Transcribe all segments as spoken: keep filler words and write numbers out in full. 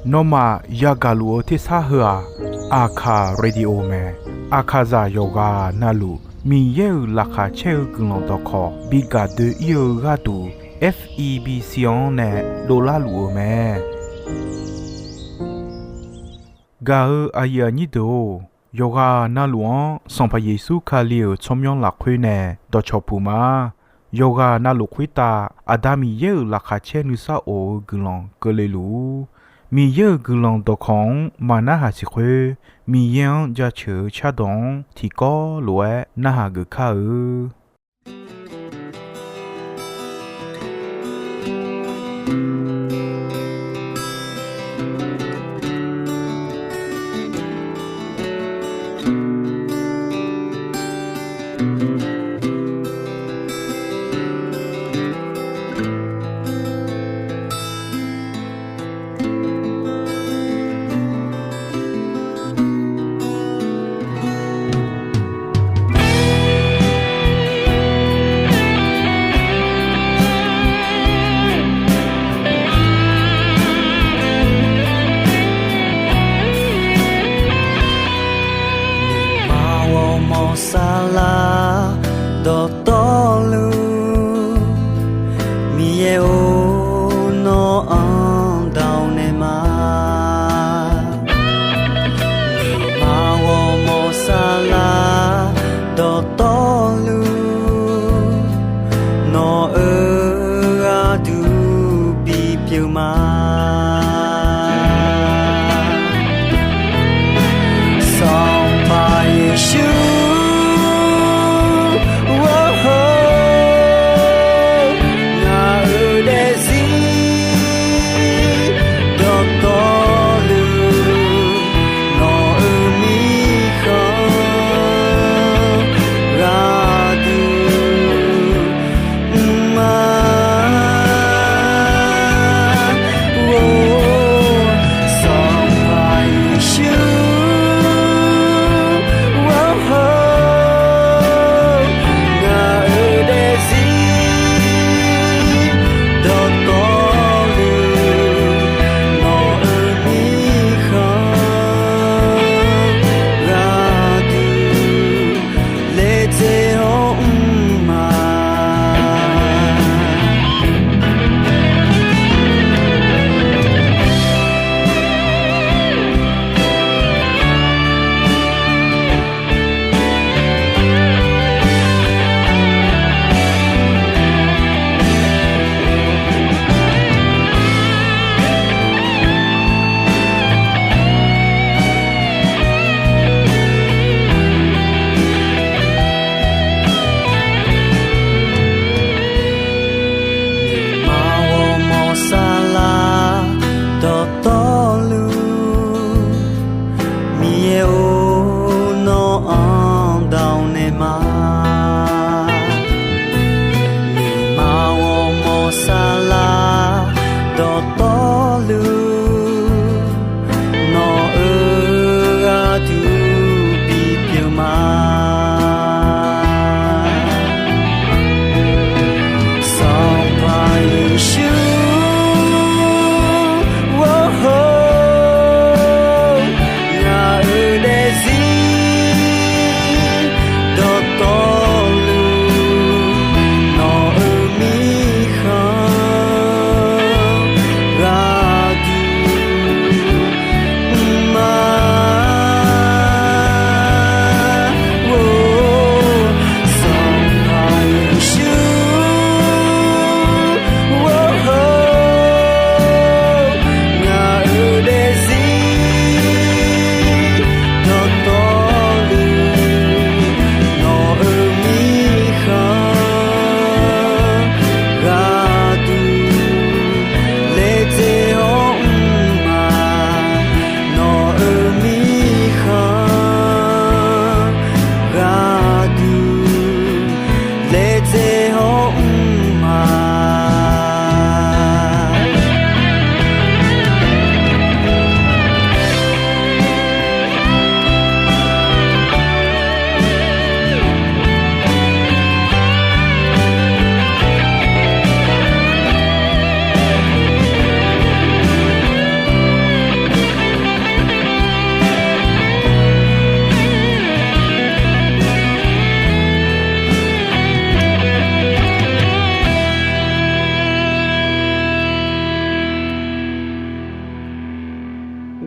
Nawmaf yagaq luf-eu tersar heu-aq, Aqkaq Radio mae. Aqkaqzaq yawqghaq navluf Miqyaer-euq laqkhaq caer-eu guiqlanq dawqkawq bi gaq doe-ir-eu gharduq, F E B C-anr nae dovlar luf-eu mae. Gaq-eu aqyuif aqnyir deuq-or, yawqghaq navluf-anr Sanqpaq Yeqsur Kali-euq tsawrmyanr lafkhoer nae dawqcawq puq ma. Yawqghaq navluf khoertav Aqda Miqyaer-euq laqkhaq caer nuisar of-eu guiqlanq keuvle luf-ur. Miqyaer-euq guiqlanq dawqkawq-anr maqnarhaq siq khoer, Miqyaer-anr jaceuq-eu cardawq-anr tiqkawv lof-aer narhaq geuf kar-eu. Nuima ghawrmawr saflar dawqtawvluf, Miqyaer-or, nawr-anr dawq naeq ma. Nuima ghawrmawr saflar dawqtawvluf, nawq-euq gharduq bipyeuf ma. Sanqpaq Yeqsur, ngaq-euq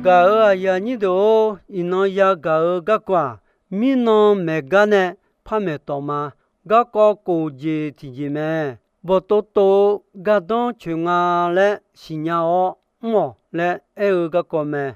Gaq-euq aqyuif aqnyir deuq-or, iqnan yagaq-eu garkawv-aq, mirnan maeq gar nae par maeq tawf ma. Garkawv kof jeq tiqjeq mae. Bawqtov tov-eu gardanr coeq nga laer siqnya-awr mr-awq laer aer-eu garkawv mae.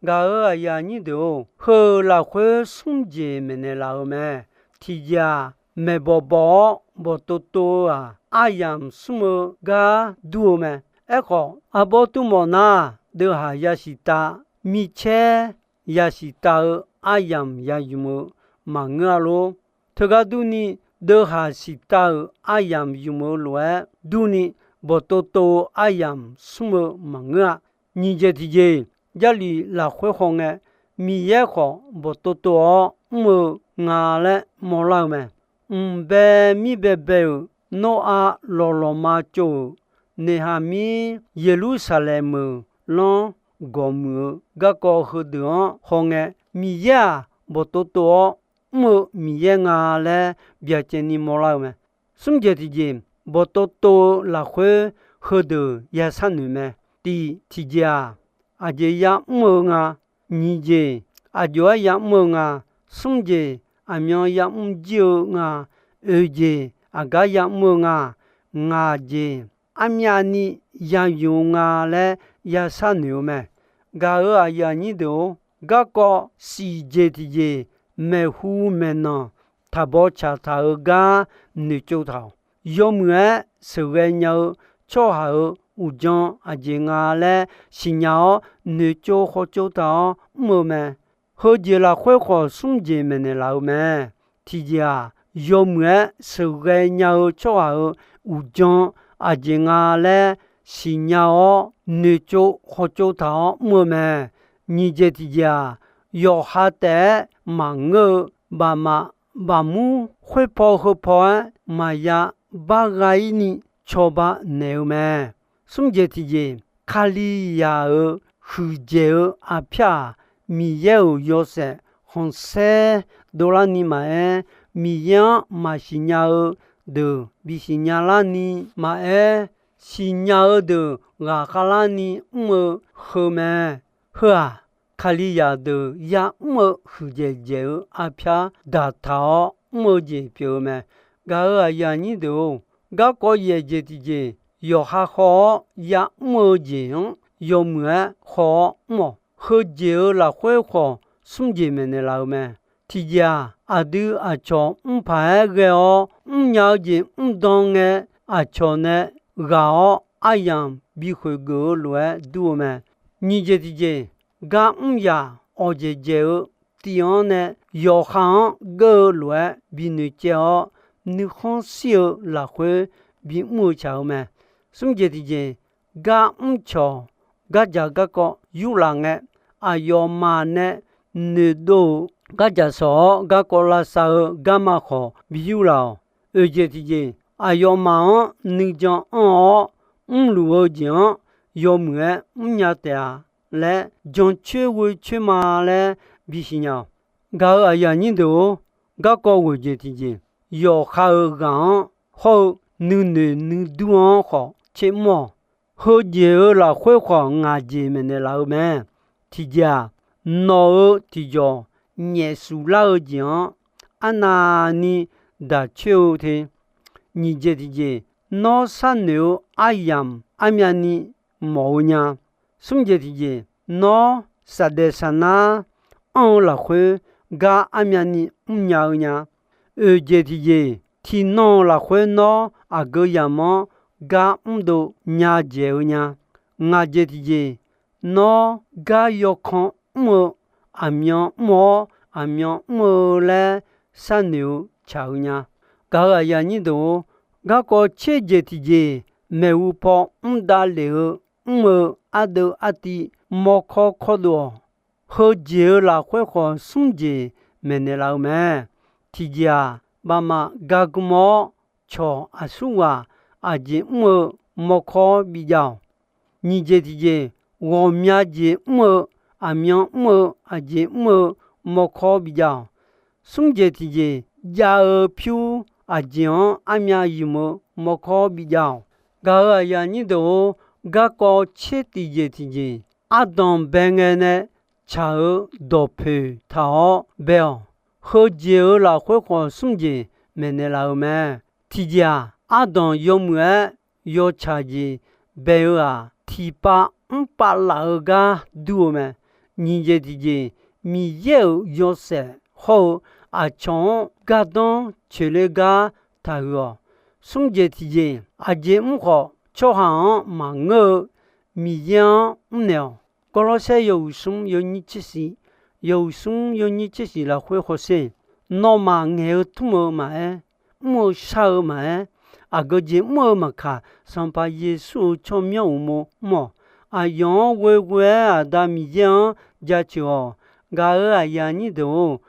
Gaq-euq aqyuif aqnyir deuq-or, heu-euq lafkhoer smr jeq maeqnaeq laf-euq mae. Tiqjeq-aq, maeqbawq bawq-awr bawqtov tov-eu-aq, aryamq smr-eu gar dur-eu mae. Aerkhawf, arbawr tmr mawf nar, deuvhaq yasiq tav, micaer yasiq tav-eu aryamq ya ymq-eu maqngeur-a lor. Teugar durni, deuvhaq siqtav-euq aryamq ymq-eu lof-aer durni, bawqtov tov-eu aryamq smr-eu maqngeur-a. Nyiq jeq tiqjeq, Jarlif lafkhoer khawf ngae, Miqyaer khawf bawqtov tov-awr mr-eu nga laer mawrlar-eu mae. Mq bae mir baebae-euq Noraq lawqlawqma tsov-euq Neqhaqmir Yeqlursaqlaeq meuq lanr gawqmuiq-eu garkawv heudeuq-anr hawngae, Miqyaer-aq, bawqtov tov-awr mr-eu Miqyaer nga laer byacaevni mawrlar-eu mae. Smr jeq tiqjeq, bawqtov tov-eu lafkhoer heudeuq ya sharnoeq mae. Tiq tiqjeq-aq, aqjeq yamr-eu nga. Nyiq jeq, aqjox-aer yamr-eu nga. Smr jeq, aqmyan yamr jir-eu nga. Oeq jeq, aqgar yamr-eu nga. Ngaq jeq, armyavni ya ymq-eu nga laer ya sharnoeq-eu mae. Gaq-euq aqyuif aqnyir deuq-or, garkawv shif jeq tiqjeq, maeqhu maeqnan taqbaw tsaq taq-eu gar noeqtsov taq-awq. Yawmuiq-aer sheuqghae nya-eu tsawrhaq-euq uqdzan aqjeq nga laer siqnya-awr, noeqtsov khawtsov taq-awr mr-eu mae. Heujeq lafkhoer khawf smr jeq maeqnaeq laf-eu mae. Tiqjeq-aq, yawmuiq-aer sheuqghae nya-eu tsawrhaq-euq uqdzan aqjeq nga laer siqnya-awr, noeqtsov khawtsov taq-awr mr-eu mae. Nyiq jeq tiqjeq-aq, yawqha taef-aer maqngeur-eu bafmaf bafmur khoerpaw heupaw-aer maqya bar gha-ir ni cawba naeq-eu mae. Smr jeq tiqjeq, Kalizaq-euq huiqdzaeq-eu aqpyar-aq, Miqyaer-euq yawshaef khanqsaer dovlarni maqaer, Miqyaer-anr maqsiq nya-eu deuq bisiq nya larni maqaer, siqnya-eu deuq ghaqkhav larni mr-eu heu mae. Heu-aq, Kalizaq deuq ya'mr-eu huiqdzaeq dzaeq-eu arpyar daqtaq-awr mr-eu jeq pyeuf-eu mae. Gaq-euq aqyuif aqnyir deuq-or, garkawv yaeq jeq tiqjeq yawqha haw-awr ya'mr-eu jeq-anr yawmuiq-aer haw-awr mr-awq. Heujeq-euq lafkhoer khawf smr jeq maeqnaeq laf-eu mae. Tiqjeq-aq, aqdui aqcawq mrpaq-aer ghae-awr mrnya-eu jeq mrdan ngae, aqcawq nae ghaq-awr aryamq bikhoeq geuf-eu lof-aer dur-eu mae. Nyiq jeq tiqjeq, gar mr yaq awqdzaeq dzaeq-eu tiv-anr nae yawqha-anr geur-eu lof-aer binoeq caev-awr, nuikhanr shir-eu lafkhoer bimr-eu tsaq-eu mae. Smr jeq tiqjeq, gar mr cawq gardzaq garkawv yurlaf ngae, aqyawfmaf nae noeqdov-euq gardzaq shawq-awr garkawv lavsav-eu garma khawf bi yurlaf-awq. Oeq jeq tiqjeq, aqyawfmaf-anr nuijan anr-awr mrluf-eu jeq-anr yawmuiq-aer mrnya taef-a laer, jancoer ghoecoer ma laer bisiq nya-awq. Gaq-euq aqyuif aqnyir deuq-or, garkawv ghoeq jeq tiqjeq, yawqha-euq ghaq-anr hawr-eu nuinoeq nuidur-anr khawf tsermr-awq. Heujeq-euq lafkhoer khawf ngaq jeq maeqnaeq laf-eu mae. Tiqjeq-aq, nawq-euq tiqjawq nyaef suflar-eu jeq-anr arnavni daq coer-eu te. Nyiq jeq tiqjeq, nawr sharnoeq-eu aryamq armyavni mawf-eu nya. Smr jeq tiqjeq, nawr saqdaeq saqnar anr-eu lafkhoer gar armyavni mrnya-eu nya. Oeq jeq tiqjeq, tiqnan-euq lafkhoer nawr aqgeu yamq-anr gar mrdov nya dzaeq-eu nya. Ngaq jeq tiqjeq, nawr gar yawkan mr-eu aqmyan mr-awr aqmyan mr-eu laer sharnoeq-eu tsaq-eu nya. Gaq-euq aqyuif aqnyir deuq-or, garkawv tser jeq tiqjeq maeqhu paw mr davlef-eu mr-eu ardeuv artiv mawrkawr kawrdov-awq. Heujeq-euq lafkhoer khawf smr jeq maeqnaeq laf-eu mae. Tiqjeq-aq, bafmaf gagm-awr cawq aqsurghaq aqjeq mr-eu mawrkawr bijav-awq. Nyiq jeq tiqjeq, ghawqmya jeq mr-eu, aqmyan mr-eu, aqjeq mr-eu mawrkawr bijav-awq. Smr jeq tiqjeq, jav-eu pyur aqjeq-anr armyav ymq-eu mawrkawr bijav-awq. Gaq-euq aqyuif aqnyir deuq-or, garkawv tser tiqjeq tiqjeq, ardanq bae ngae nae tsaq-eu dawqpoeq taq-awr bae-awq. Heujeq-euq lafkhoer khawf smr jeq maeqnaeq laf-eu mae. Tiqjeq-aq, ardanq yawmuiq-aer yawtsaq jeq bae-eu-aq, tiqpav mrpav laf-eu gar dur-eu mae. Nyiq jeq tiqjeq, Miqyaer-euq yawshaef hawr-eu aqcawq-anr gardanr coeqler gar taqhuiq-awq. Smr jeq tiqjeq, aqjeq mr khawf tsawrhaq-anr maqngeur-eu Miqyaer-anr mrnaeq-awq. Gawrlawrsaer yawhuiq smr yawnyir tser shiq, yawhuiq smr yawnyir tser shiq lafkhoer hawsher, nawmaf ngaeq-eu tmr-eu maqaer, mr-eu shar-eu maqaer, aqgeu jeq mr-eu maqkaq, Sanqpaq Yeqsur-euq tsawrmyanr uqmov mr-awq. Aqyawf-anr ghoeghoe-aer Aqda Miqyaer-anr jaceuq-awq. Gaq-euq aqyuif aqnyir deuq-or,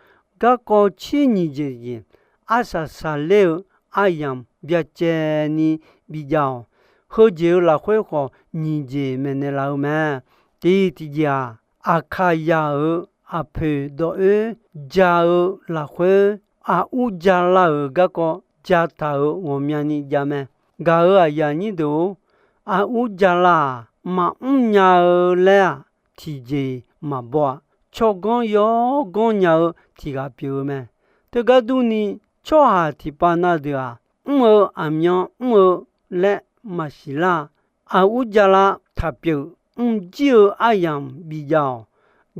garkawv tser nyiq jeq jeq, arsaq saqler-eu aryamq byacaevni bijav-awq. Heujeq-euq lafkhoer khawf nyiq jeq maeqnaeq laf-eu mae. Tiq tiqjeq-aq, Aqkaqyaq-euq aqpoeq dawq oer ja-eu lafkhoer, aqur jala-euq garkawv jataq-euq ghawqmyani jav mae. Gaq-euq aqyuif aqnyir deuq-or, aqur jala-aq, maqmr nya-eu laer-aq, tiqjeq maqbaw-a. Tsawrganr yawganr nya-eu tiq ghaq pyeuf-eu mae. Teugar durni, tsawrhaq tiqpav na deuq-aq, mr-eu aqmyan mr-eu laer maqsiq lar-a. Aqur jala taqpyeuf mrjir-eu aryamq bijav-awq.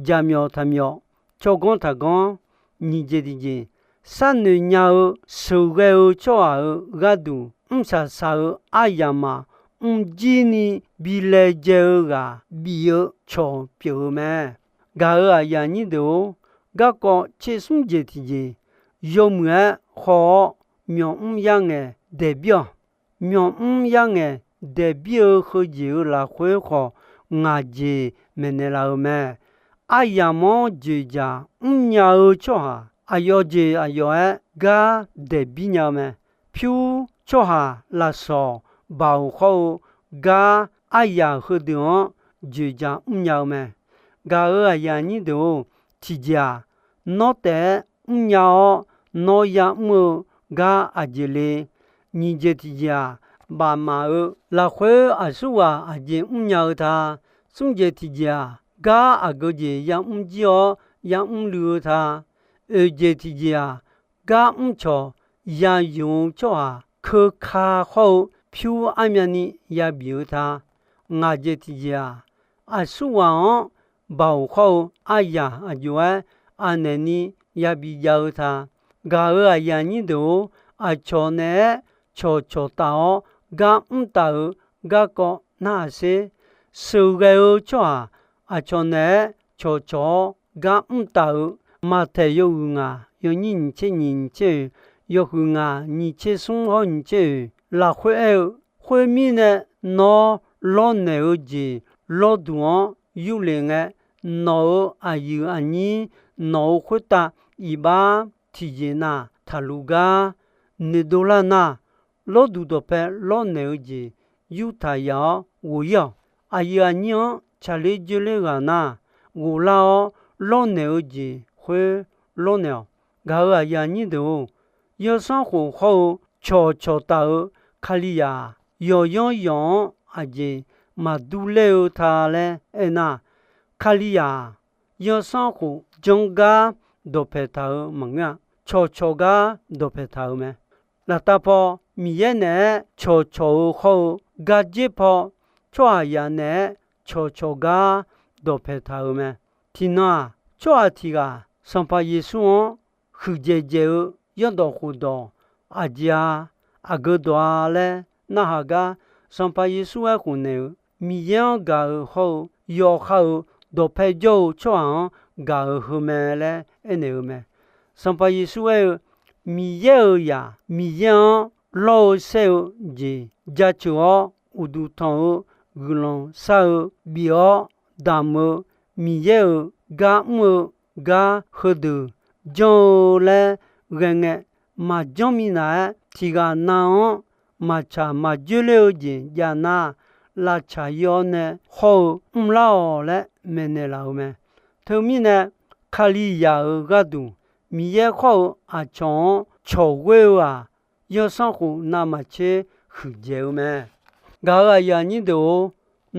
Jaqmyawf taqmyawf, tsawrganr taqganr, nyiq jeq tiqjeq, sharnoeq nya-eu sheuqghae-eu tsawrhaq-euq gharduq mrsaq saq-eu aryamq-aq, mrjirni bi laejae-eu ghaq bif-eu cawq pyeuf-eu mae. Gaq-euq aqyuif aqnyir deuq-or, garkawv tser smr jeq tiqjeq, yawmuiq-aer haw-awr, myawqmr yarngaeq daeqbir-awq. Myawqmr yarngaeq daeqbir-eu heujeq-euq lafkhoer khawf, ngaq jeq maeqnaeq laf-eu mae. Aryamq-anr joeqjaq mrnya-eu tsawrhaq, aqyawf jeq aqyawf-aer gar daeqbir nya-eu mae. Pyur tsawrhaq lafsawq baoq hawr-eu gar aryaq heudeuq-anr joeqjaq mrnya-eu mae. Gaq-euq aqyuif aqnyir deuq-or, tiqjeq-aq, nawr taef-aer mrnya-awr, nawr ya'mr-eu gar aqjeq le. Nyiq jeq tiqjeq-aq, bafmaf-eu lafkhoer aqsurghaq aqjeq mrnya-eu ta. Smr jeq tiqjeq-aq, gar aqgeu jeq ya'mr jir-awr ya'mr luiv-eu ta. Oeq jeq tiqjeq-aq, gar mrcawq yayoq-eu tsawrhaq keuka hawr-eu pyur armyavni yabif-eu ta. Ngaq jeq tiqjeq-aq, aqsurghaq-anr baoq hawr-eu aryaq aqjox-aer anaeq ni yabi jav-eu ta. Gaq-euq aqyuif aqnyir deuq-or, aqcawq naeq-aer cawqcawq taf-awr gar mr taf-euq garkawv narhaq sher. Sheuqghae-eu tsawrhaq aqcawq naeq-aer cawqcawq-awr gar mr taf-euq, Maqtaeq yawhuiq ngaq yawnyir nyiq tser nyiq nyiq tser oeq, yawhuiq ngaq nyiq tser smr hawr nyiq tser oeq lafkhoer aer-eu, khoermirnae, nawr lawrnaeq-eu jeq lawrduq-anr yurlef ngae, nawq-euq aqyuif aqnyir nawq-euq khoertav iqbax tiqjeq nav taqluf gar noeqdov lar nar, lawrduq dawqpae lawrnaeq-eu jeq yurtaq yaf-awr ghof-ir-awq. Aqyuif aqnyir-anr tsaqler joerler ghaq nar, ghoflar-awr lawrnaeq-eu jeq khoer lawrnaeq-awq. Gaq-euq aqyuif aqnyir deuq-or, yawsanr khof hawr-eu cawqcawq taf-eu Kalizaq-aq, yawqyanr yawq-anr aqjeq maqdur ler-eu ta laer aernar, Kalizaq-aq, yawsanr khof janr gar dawqpae taq-euq maqngeur-a. Cawqcawq gar dawqpae taq-euq mae. Laftav paw Miqyaer naeq-aer cawqcawq-eu hawr-eu, gardzer paw tsawrhaqzaq naeq-aer cawqcawq gar dawqpae taq-euq mae. Tiqnan-aq, tsawrhaq tiq ghaq Sanqpaq Yeqsur-anr huiqdzaeq dzaeq-eu yawrdawq khofdawq aqjeq-a, aqgeu dawq-a laer narhaq gar, Sanqpaq Yeqsur aer khofnaeq-eu, Miqyaer-anr gaq-euq hawr-eu, yawqha-euq dawqpae jawr-eu tsawrhaq-anr gaq-euq heu mae laer aernaeq-eu mae. Sanqpaq Yeqsur aer-eu, Miqyaer-euq zaq Miqyaer-anr lawr-eu saer-eu jeq jaceuq-awr, uqduq tanq-eu guiqlanq shar-eu bif-awr damq-eu Miqyaer-euq gar mr-eu gar heudeuq janr-eu laer ghae ngae, maqjanr minav-aer tiq ghaq nav-anr maqtsaq maqjoer ler-eu jeq jav nar, lavtsaq ir-awr nae hawr-eu mrlar-awq laer maeqnaeq laf-euq mae. Teumirnae, Kalizaq-euq gharduq Miqyaer khawr-eu aqcawq-anr cawq ghoer-eu-aq, yawsanr khof navmaqtser huiqdzaeq-eu mae. Gaq-euq aqyuif aqnyir deuq-or,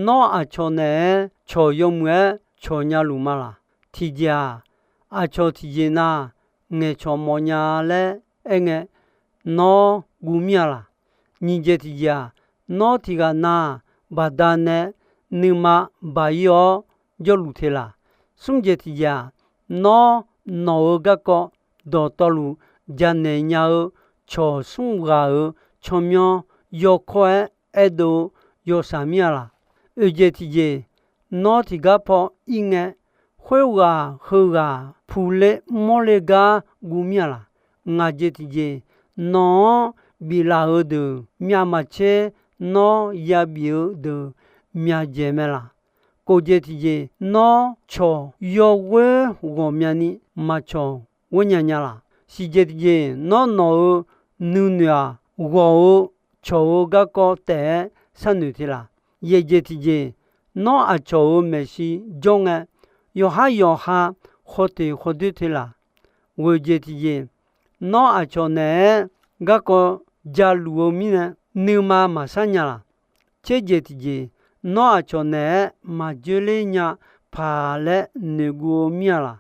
nawr aqcawq naeq-aer cawq yawmuiq-aer cawq nya luf ma laq? tiqjeq-aq, aqcawq tiqjeq na ngaeqcawq mawfnya laer aerngae, nawr guv mir-a laq? Nyiq jeq tiqjeq-aq, nawr tiq ghaq na-aq, baqdanae nuima baq-ir-awr jawrluf te laq? Smr jeq tiqjeq-aq, nawr nawq-euq garkawv dawqtawvluf janaeq nya-eu cawq smr ghaq-euq tsawrmyanr yawkawr-aer aerdov-eu yawshaq mir-a laq? Oeq jeq tiqjeq, nawr tiqgar paw ir ngae, khoerghaq heughaq puqle mawrle gar guv mir-a laq? Ngaq jeq tiqjeq, nawq-anr biflaf-euq deuq myav maqtser nawr yabif-eu deuq myavdzaeq mae laq? Kof jeq tiqjeq, nawr cawq yawghoer ghawqmyani maqcawq ghoer nya nya laq? Siq jeq tiqjeq, nawr nawq-euq nuinoeq-aq, ghawq-eu cawq-eu garkawv taef-aer sharnoeq te laq? Yaeq jeq tiqjeq, nawr aqcawq-euq maeqshi jawr ngae, yawqhar yawqha khawteq khawdoer te laq? Ghoeq jeq tiqjeq, nawr aqcawq naeq-aer garkawv jaluf-eu mirnae, nuima maqshar nya laq? Tser jeq tiqjeq, nawr aqcawq naeq-aer maqdzoerler nya paq laer noeqguv-eu mir-a laq?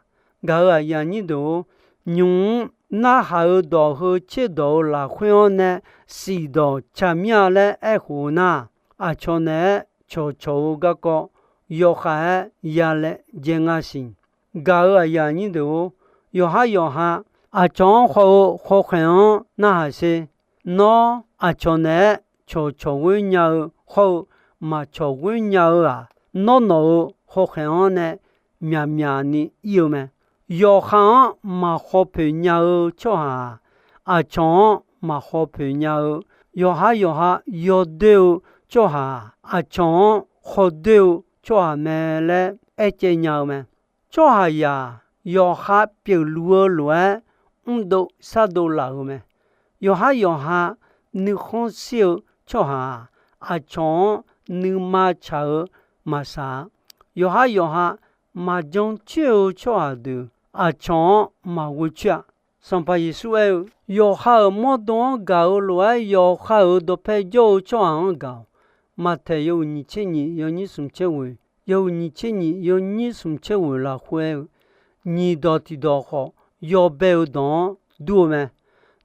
Gaq-euq aqyuif aqnyir deuq-or, nymq-mr narhaq-euq dawq heu tserdawq-euq lafkhoer-anr nae siqdawq tsaq mir-a laer aerkhof-eu nar, aqcawq naeq-aer cawqcawq-eu garkawv yawkhav-aer ya laejae nga siq. Gaq-euq aqyuif aqnyir deuq-or, yawqhar yawqha aqcawq-anr haw-eu hawkhaeq-anr narhaq sher. Nawr aqcawq naeq-aer cawqcawq ghoer nya-eu hawr-eu maqcawq ghoer nya-eu-aq, nawr nawq-euq hawkhaeq-anr nae myaqmyaq ni ir-eu mae. Yawqha-anr maqhaw poeq nya-eu tsawrhaq-aq, aqcawq-anr maqhaw poeq nya-eu, yawqhar yawqha yawdoer-eu tsawrhaq-aq, aqcawq-anr hawdoer-eu tsawrhaq mae laer aercaev nya-eu mae. Tsawrhaqzaq yawqha pyeufluf-eu lof-aer mrdov shardov laf-euq mae. Yawqhar yawqha nuikhanr shir-eu tsawrhaq-aq, aqcawq-anr nuima tsaq-eu maqsaq-a. Yawqhar yawqha maqjan coer-eu tsawrhaq deuq aqcawq-anr maqghoe coer-a. Sanqpaq Yeqsur aer-eu, yawqha-euq mawrdo-anr gaq-eu lof-aer yawqha-euq dawqpae jawr-eu tsawrhaq-anr gaq-awq. Maqtaeq yawhuiq nyiq tser nyiq yawnyir smq tser ghoeq, yawhuiq nyiq tser nyiq yawnyir smq tser ghoeq lafkhoer aer-eu, nyiq dawq tiq dawq khawf yawbae-eu dawq-anr dur-eu mae.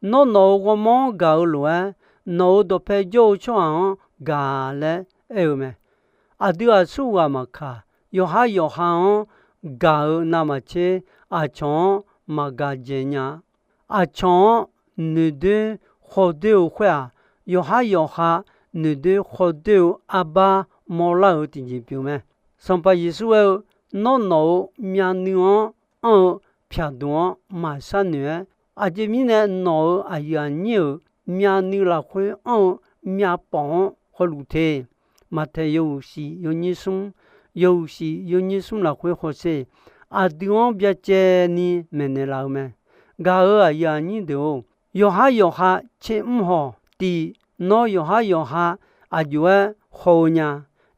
Nawr nawq-euq ghawrmawr-anr gaq-eu lof-aer, nawq-euq dawqpae jawr-eu tsawrhaq-anr gaq laer aer-eu mae. Aqdui aqsurghaq maqkaq, yawqhar yawqha-anr gaq-eu navmaqtser aqcawq-anr maqgaq dzaeq nya-a. Aqcawq-anr noeqdoer khawdoer-eu khoer-aq, yawqhar yawqha noeqdoer khawdoer-eu arbar mawrlar-euq tiqjeq pyeuf mae. Sanqpaq Yeqsur aer-eu, nawr nawq-euq myavnuiv-anr anr-eu pyaqduq-anr maqshar noeq-aer, aqjeq mirnae nawq-euq aqyuif aqnyir-euq myavnuiv lafkhoer anr-eu myavpawf-anr hawluf te. Maqtaeq yawhuiq shif yawnyir smr, yawhuiq shif yawnyir smr lafkhoer hawsher. Aqdui-anr byacaevni maeqnaeq laf-eu mae. Gaq-euq aqyuif aqnyir deuq-or, yawqhar yawqha tser mr hawq. Tiq, nawr yawqhar yawqha aqjox-aer haw-eu nya.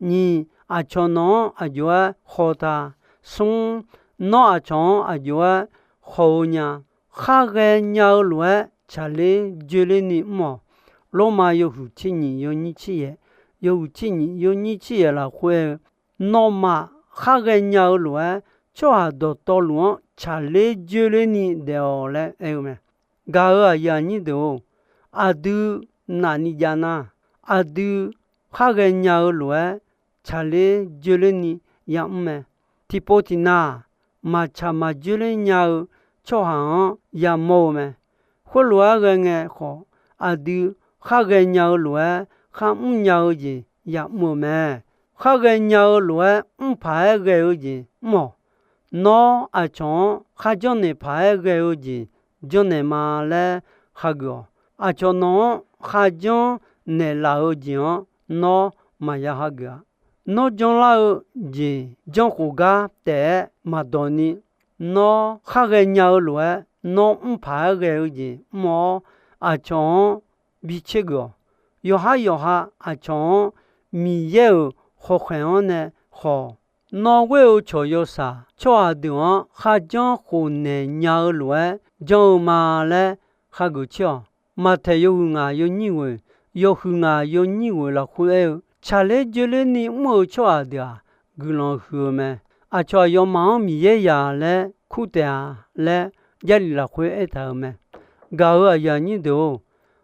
Nyiq, aqcawq nawq-anr aqjox-aer haw ta. Smr, nawr aqcawq-anr aqjox-aer haw-eu nya. Khar ghaenya-eu lof-aer tsaqler dzoerler ni mr-awq. Lormav yawhuiq tser nyiq yawnyir tser yaef, yawhuiq tser nyiq yawnyir tser yaef lafkhoer aer-eu, nawmaf khar ghaenya-eu lof-aer tsawrhaq dawqtawvluf-anr tsaqler dzoerler ni daef-awq laer aer-eu mae. Gaq-euq aqyuif aqnyir deuq-or, aqdui nafni jav nar, aqdui khar ghaenya-eu lof-aer tsaqler dzoerler ni yamr mae. Tiqpov tiqnav-aq, maqtsaq maqdzoerler nya-eu tsawrhaq-anr yamawr-eu mae. Khoerlof-aer ghae ngae khawf, aqdui khar ghaenya-eu lof-aer kharmr nya-eu jeq yamr-euq mae. Khar ghaenya-eu lof-aer mr paq-aer ghae-eu jeq mr-awq. Nawr aqcawq-anr kharjanr naeq paq-aer ghae-eu jeq janrnaeq ma laer hageuf-awq. Aqcawq nawq-anr kharjanr naeqlaf-eu jeq-anr nawr maqya hageuf-a. Nawr janrlar-eu jeq janrkhof gar taef-aer maqdawq ni, nawr khar ghaenya-eu lof-aer nawr mr paq-aer ghae-eu jeq mr-awr, aqcawq-anr bi tsergeuf-awq. Yawqhar yawqha aqcawq-anr Miqyaer-euq hawkhaeq-anr nae haw-awq. Nawr ghoer-eu cawq yawshaq tsawrhaq deuq-anr kharjanr khofnaeq nya-eu lof-aer janr-eu ma laer hageuf tser-awq. Maqtaeq yawhuiq ngaq yawnyir ghoeq, yawhuiq ngaq yawnyir ghoeq lafkhoer aer-eu, tsaqler dzoerler ni mr-eu tsawrhaq deuq-aq, guiqlanq huiq-eu mae. aqcawq aqyawfmaf-anr Miqyaer yaq laer kur taef-a laer, Jarlif lafkhoer aertaq-euq mae. Gaq-euq aqyuif aqnyir deuq-or,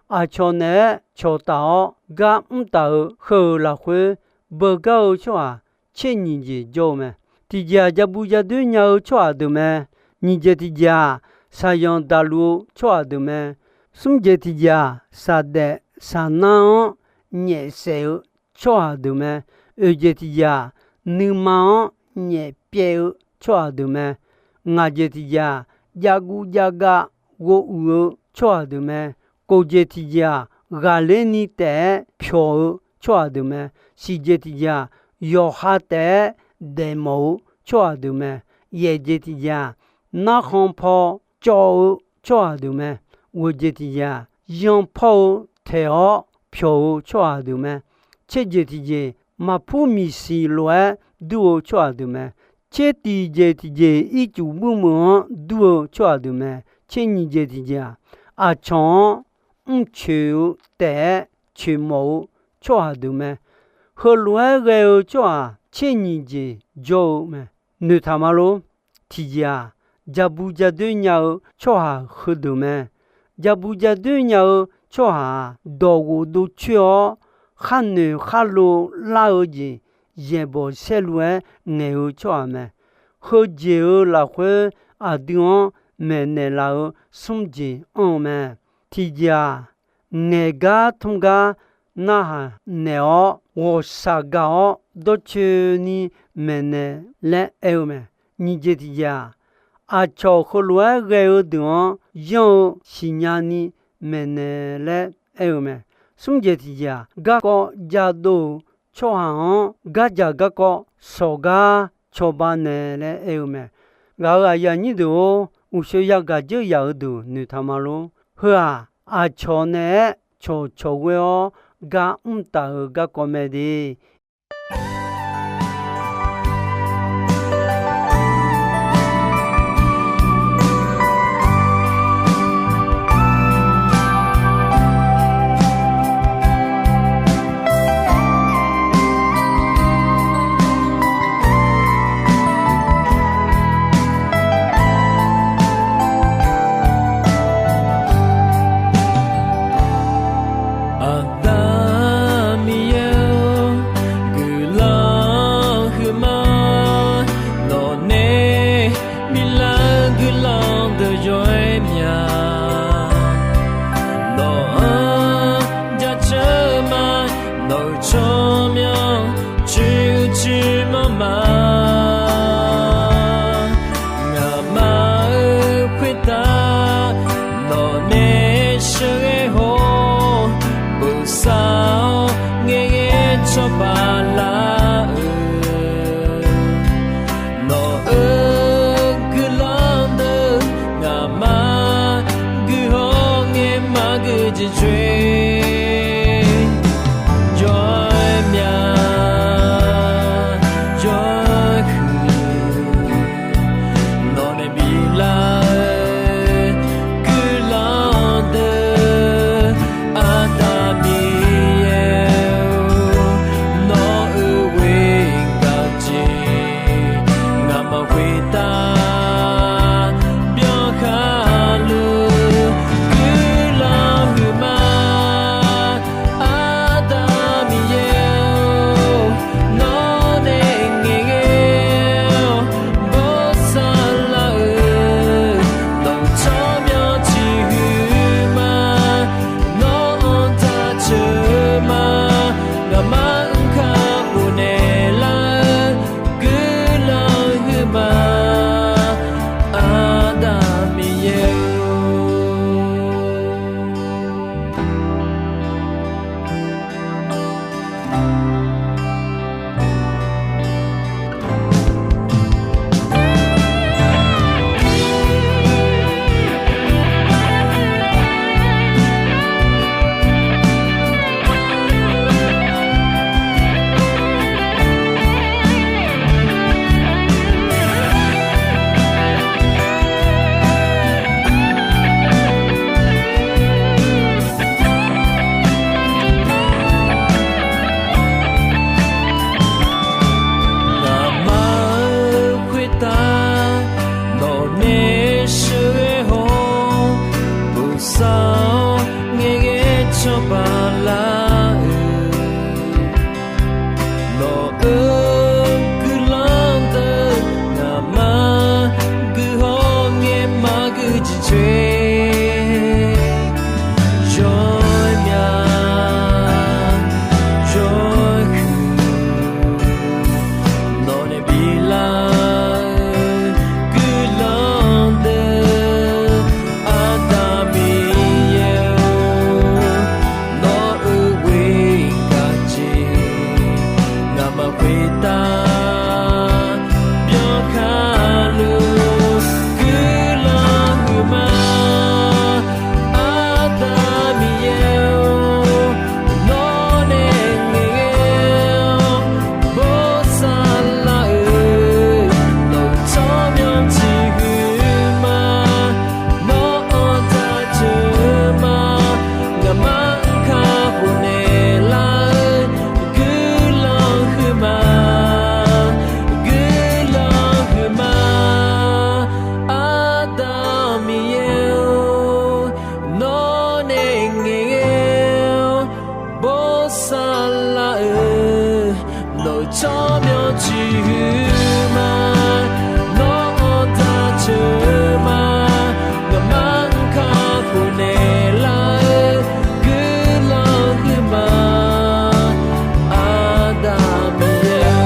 aqcawq naeq-aer cawqtaf-awr gar mr taf-eu heu-euq lafkhoer, beugar-eu tsawrhaq tser nyiq jeq jawr-eu mae. Tiqjeq-aq, jabu jadoer nya-eu tsawrhaq deuq mae. Nyiq jeq tiqjeq-aq, shaqyanq daqluf-eu tsawrhaq deuq mae. Smr jeq tiqjeq-aq, shaqdaef shaqnar-anr nyaefsaef-eu tsawrhaq deuq mae. Oeq jeq tiqjeq-aq, nuima-anr nyaefpyaev-eu tsawrhaq deuq mae. Ngaq jeq tiqjeq-aq, javguv javgav ghovuiq-eu tsawrhaq deuq mae. Kof jeq tiqjeq-aq, ghaqler ni taef-aer pyawq-eu tsawrhaq deuq mae. Siq jeq tiqjeq-aq, yawqha taef-aer daefmawf-eu tsawrhaq deuq mae. Yaeq jeq tiqjeq-aq, narkhan paw cawv-eu tsawrhaq deuq mae. Ghoeq jeq tiqjeq-aq, yanpawr-eu taeq-awr pyawq-eu tsawrhaq deuq mae. Tser jeq tiqjeq, maqpur miqsiq lof-aer dur-eu tsawrhaq deuq mae. Tser tiqjeq tiqjeq, ircuf buirmeuq-anr dur-eu tsawrhaq deuq mae. Tser nyiq jeq tiqjeq-aq, aqcawq-anr mrcoeq-eu taef-aer coeqmawf-eu tsawrhaq deuq mae. Heulof-aer ghae-eu tsawrhaq tser nyiq jeq jawr-eu mae. Noeqtaq ma lor. Tiqjeq-aq, jabu jadoer nya-eu tsawrhaq heudeuq mae. Jabu jadoer nya-eu tsawrhaq-aq, dawqghof dovcoer-awr, khar noeq khar lo lar-eu jeq yaeqbawq saerlu-aer ngaeq-eu tsawrhaq mae. Heujeq-euq lafkhoer aqdui-anr maeqnaeq laf-eu smr jeq anr-eu mae. Tiqjeq-aq, ngaeqgar tmr gar narhaq naeq-awr, ghawqshaq gaq-awr dawrcoeni maeqnaeq laer aer-eu mae. Nyiq jeq tiqjeq-aq, aqcawq heulof-aer ghae-eu deuq-anr yanr-eu siqnya ni maeqnaeq laer aer-eu mae. Smr jeq tiqjeq-aq, garkawv jadov-euq tsawrhaq-anr gardzaq garkawv shawqgar cawba nae laer aer-eu mae. Ghaq-euq aqyuif aqnyir deuq-or, uqshoe yagaq dzeur yaq-eu deuq noeqtaq ma lor. Heu-aq, aqcawq naeq-aer cawqcawq ghoer-awr gar mr taf-eu garkawv mae de. Aqda Miqyaer-or, guiqlanq Yawciq huiq ma, nawr-anr daceuq ma, ngaqma-anr kakhof naeqlar-eu guiqlanq huiq ma, Aqda Miqyaer.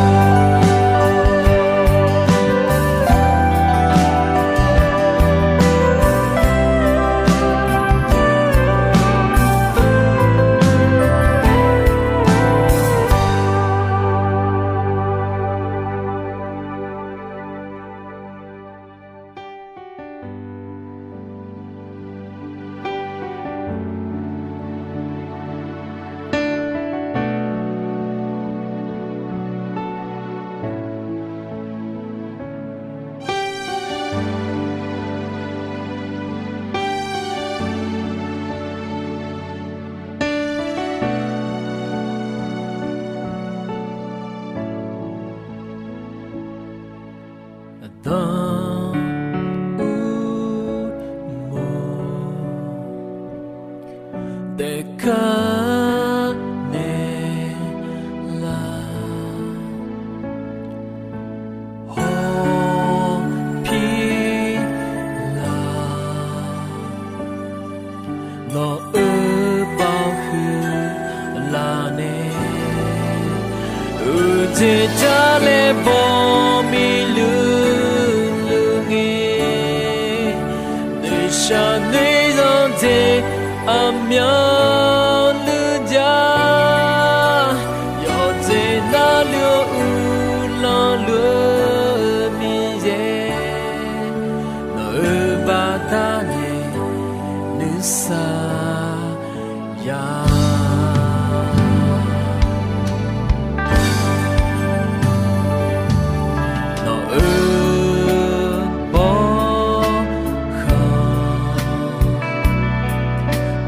Aqda Uqmov taef kar naeq lar, hawpir lar, nawq-euq baoq huiq laf nae, uqjeq jar laer baw miqluiq luiq ngae, noeqshaq noeq zanqdzae aqmyanluf jar, yawqdzaeq navluf-eu uqlanq luf-eu Miqyaer, nawq-euq baqda nae nuisar ya. Nawq-euq bawrkhanq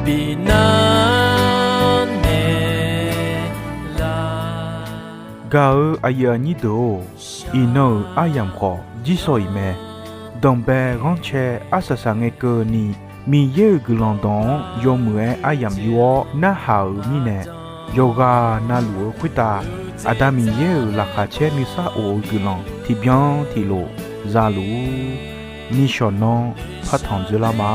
bi nar naeq lar. Gaq-eu aqyuif aqnyir deuq-or, iqnan-euq aryamq khawf jirsawq iq mae. Danqbae ghanrcae arsaq saqngae keuvni, Miqyaer-euq guiqlanq dawq-anr yawmuiq-aer aryamq yur-awr narhaq-euq mirnae, yawqghaq navluf-eu khoertav Aqda Miqyaer-euq laqkhaq caer nuisar of-eu guiqlanq tiqbyan tiqlof zaluf-ur. Nishawq nanr partanq dzeurlar ma.